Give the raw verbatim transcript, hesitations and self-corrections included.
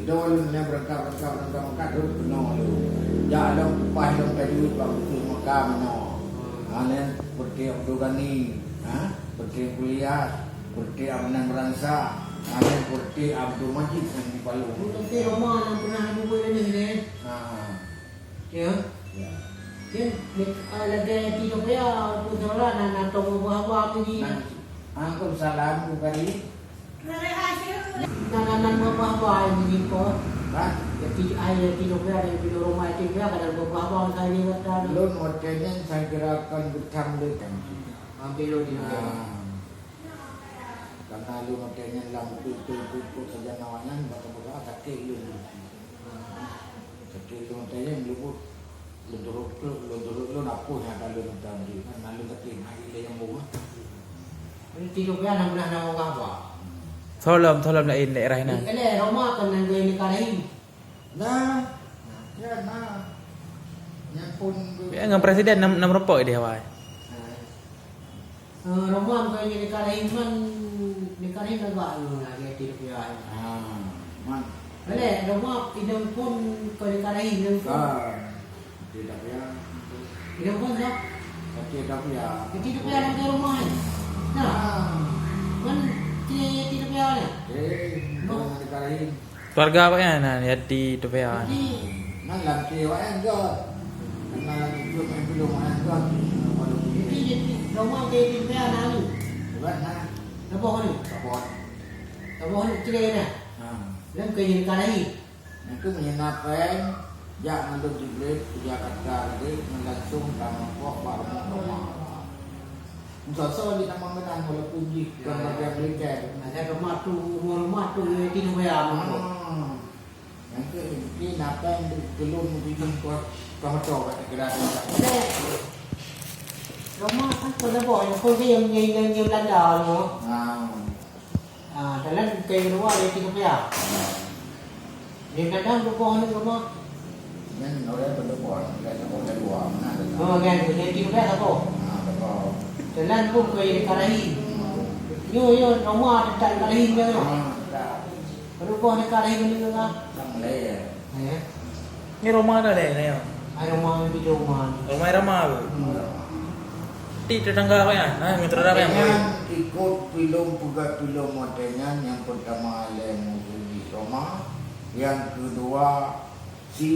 Lôn nyang beurangkat-beurangkat, beurangkat-beurangkat, lôn keunoe lôn. Jak lôn kupaih lôn tajwid bak beutôi Mekah meunoe. Ha, nyan seperti Abdul Ghani, ha, seperti Kuliah, seperti Abnan Meransa, ha, nyan seperti Abdul Majid nyang di Palu. Tapi Roma nyang pernah neubeuet lé nyoe. Ha. Ya. Ya. Kan, ah, lagèe Yati Nopia, pun saudara, na, na tong babah-babah tu di. Nah, angkon salam tu tadi. Na, na, na babah-babah ini di ko. Hah? Yati, ai, Yati Nopia, dan bila rumah Yati Nopia, kadang babah-babah saya ni kata. Lôn watèe nyan saya kira akan beutang lé kan. Ambil lo di. Ah. Karena lôn watèe nyan lam beutôi-beutôi ikut sajan awak nyan, baka-baka sakét lôn. Sakét lôn watèe nyan lôn, lôn turot, lôn turot lôn apui nyang ka lôn teuka di. Kan lôn sakét, na ilèe nyambung ah. Jadi tiga bulan enam bulan na orang apa? Tholom, tholom laén daerah na. Ilèe Roma kan nang gai ni kalahi. Nah, ya nah. Nyang pun. Ya, ngon presiden nam, nam rempok di Hawaii. Nah. Eh, Roma keu nyang dikarahi man, dikarahi agak nyoe lah, dia tidak payah. Ah, man. Boleh, Roma inong pun keu dikarahi inong pun. Ah, tidak payah. Inong pun siap? Tidak payah. Tidak payah nak ke rumah ni. Nah. Ah. Man, tidak, tidak payah ni. Eh, no. Kau nak dikarahi. Keuluwarga awak nyan, na, Yati Tupea. Jadi, nan lam kiri awak nyan göt. Nan lam kiri awak nyan göt. Jadi, jadi, Roma ke Tupea na lu. Sebab na. Saboh ni? Saboh. Saboh ni kira na? Ha. Lam ke jadi kalahi. Itu meunyoe na péng, jak mandum Jibril, ke Jakarta tadi, ngon langsung tamong kok bak rumoh Roma. Soe-soe di tamong keunan walaupun jih kon bagian militer. Ada rumah tu, umur rumah tu, ya, tiga payah. Hmm. Yang ke, mungkin apa yang di-, belum dibungkus ke motor kat negara tu. Ada rumah kan pun ada boh, yang pun dia yang, yang, yang, yang Belanda tu. Ah. Ah, dalam bukan yang luar, yang tiga payah. Yang Belanda tu boh ni rumah. Nyan orang berdepan, orang depan dari luar, mana ada. Oh, kan, yang tiga payah apa? Ah, apa? Dalam pun kau yang dikalahi. Yo, yo, rumah tetap dikalahi juga tu. Ah, tak. Baru boh ni kalahi benda tu lah. Tak mulai ya. Ya. Ni rumah dah deh, ni. Ai rumah ni di rumah. Rumah Rama tu. Hmm. Di tetangga apa ya? Nah, mitra apa ya? Dengan ikut pilom peugah pilom watèe nyan, yang pertama Alai Muhyiddin Roma, yang kedua si